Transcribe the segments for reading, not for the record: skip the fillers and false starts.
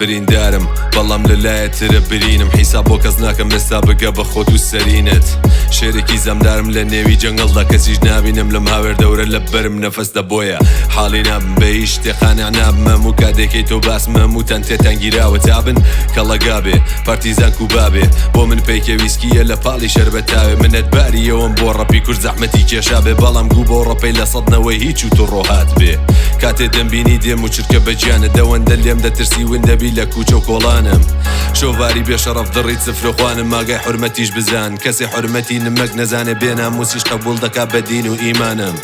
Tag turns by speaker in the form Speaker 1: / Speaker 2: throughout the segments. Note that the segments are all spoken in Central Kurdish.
Speaker 1: بریندارم بەڵام لە لایە ترە برینم حیساب بۆ کەس ناکەم ئێستا بگە بە خۆت و سەرینت شێرێکی زامدارم لە نێوی جەنگەڵدا کەسیش نابینم لەم هاوێر دەورە لە بەرم نەفەس دەبۆیە حاڵی نابم بە هیچ شتێ قانع نابم هەموو کاتێکەی تۆ باسم هەمووتان تێتان گیراوە تابن کەڵەگا بێ پارتیزان کوبا بێ بۆ من پەیکە ویسکیە لە پاڵی شەربەتاوێ منەتباری ئەوەم بۆ ڕەپی کورد زەحمەتی کێشا بێ بەڵام گوو بەو ڕەپەی لە سەدنەوەی هیچ و تڕۆ هات بێ کاتێ دەمبینی دێم و چرکە بە گیانت دەوەندە لێم دەترسی ون دەبی لە کوچە و کۆڵانم شۆڤاری بێ شەڕەف دڕیت سفرەخوانم ماگای حورمەتیش بزان کەسێ حورمەتی نمەک نەزانێ بێ ناموسیش قەبوڵ دەکا بە دین و ئیمانم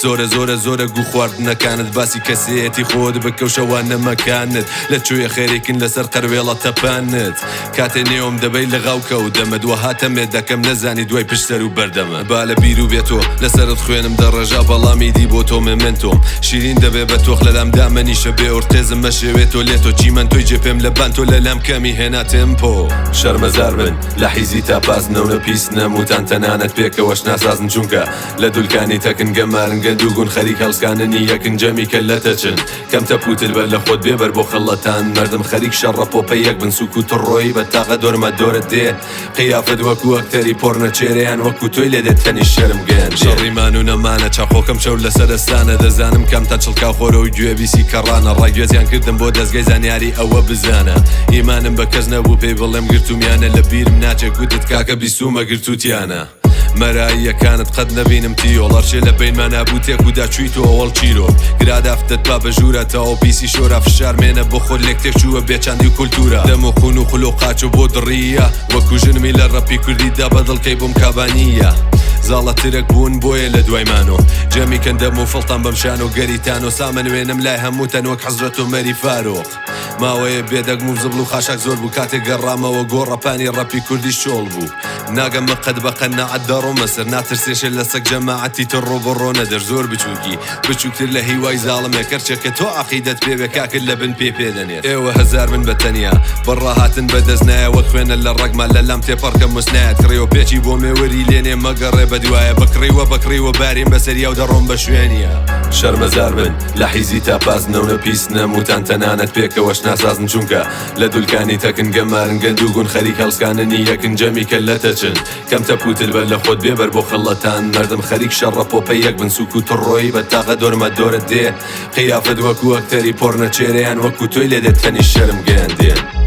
Speaker 1: زۆرە زۆرە زۆرە گوو خواردنەکانت باسی کەسێتی خۆت بکە و شەوانە مەکانت لە چۆیە خەریکن لەسەر قەروێڵە تەپانت کاتێ نێوم دەبەی لغاو کە و دەمت وەها تەمێ دەکەم نەزانی دوای پشت سەر و بەردەمت با لە بیرو بێ تۆ لەسەرت خوێنم دەڕێژا بەڵام ئیدی بۆ تۆ مێمێنتۆم شیرین دەبێ بە تۆخ لەلام دامەنیشە بێ ئۆرتێزم مەشێوێ تۆ لێ تۆ چیمەنتۆی جێ پێم لە بان تۆ لەلام کەمی هێنا تێمپۆ. شەرمەزار بن لە حیزی تا پاس نەونە پیس نەموتان تەنانەت پێکەوەش ناسازن چونکە لە دولکانی تەکن گەمارن گەند و گون خەریک هەڵسکاننی یەکن جەمی کەللە تەچن کەم تەپوتر بەر لە خۆت بێ بەر بۆ خەڵەتان مەردم خەریک شەڕە پۆپە یەک بن سوک و تڕۆی بە تاقە دۆرمە دۆرت دێ قیافەت وەکو ئەکتەری پۆرنە چێرەیان وەکو تۆی لێ دێت تەنیش شەرم گەیان دێ. شەڕی مان و نەمانە چاخۆکەم چەور لەسەر ئەستانە دەزانم کامتان چڵکاو خۆرە و گوێ بیسی کەڕانە ڕاگوێزیان کردم بۆ دەزگای زانیاری ئەوە بزانە ئیمانم بە کەس نەبوو پێی بڵێم گرتومیانە لە بیرم ناچێ گوتت کاکە بیستومە گرتوتیانە. مەراییەکانت قەت نەبینم تیۆڵ ئەرچێ لە بەینمانا بوو تێک و دا چووی تۆ ئەوەڵ چیرۆک گرادافتت پا بە ژوورا تەواو پیسی شۆرا فشار مێنە بۆ خۆت لێک تێک چووە بێ چاندی و کولتوورە دەم و قوون و خول و قاچ و بۆ دڕییە وەکو ژنمی لە ڕەپی کوردی دا بە دڵکەی بووم کابانییە زاڵە ترک بوون بۆیە لە دوای مانۆ جەمی کەن دەم و فڵتان بەم شان و گەریتان و سامەنوێنم لای هەمووتان وەک حەزرەت عومەری فاروق. ماوەیە بێدەگم و زبڵ و خاشاک زۆر بوو کاتێک گەڕامەوە گۆڕەپانی ڕەپی کوردیش چۆڵ بوو ناگەمە قەت بە قەناعەت دەڕۆمە سەر ناترسێشێ لە سەگ جەماعەتی تر ڕۆ بە ڕۆ نەدەر زۆر بچووکی بچووکتر لە هیوای زاڵمێ کەرچێک کە تۆ عەقیدەت پێ بێ کاکت لە بن پێ پێ دەنێت ئێوە هەزار من بە تەنیا بە ڕاهاتن بە دەست نایە وەک خوێنە لە ڕەگما لە لام تێپەڕکە مسنایەت کڕیوە پێچی بۆ مێوری لێنێ مەگەڕێ بە دوایە بکڕیوە بەکڕیوە باریم بەسەریا و دەڕۆم بە شوێنیا شەرمەزار بن لە حیزی تا پاس نەونە پیس نەموتان تەنانەت پێکەوەش ناسازن چونکە لە دولکانی تەکن گەمارن گەند و گون خەریک هەڵسکاننی یەکن جەمی کەللە تەچن کەم تەپوتر بەر لە خۆت بێ بەر بۆ خەڵەتان مەردم خەریک شەڕە پۆپە یەک بن سوک و تڕۆی بە تاقە دۆرمە دۆرت دێ قیافەت وەکو ئەکتەری پۆرنە چێرەیان وەکو تۆی لێ دێت تەنیش شەرم گەیان دێن.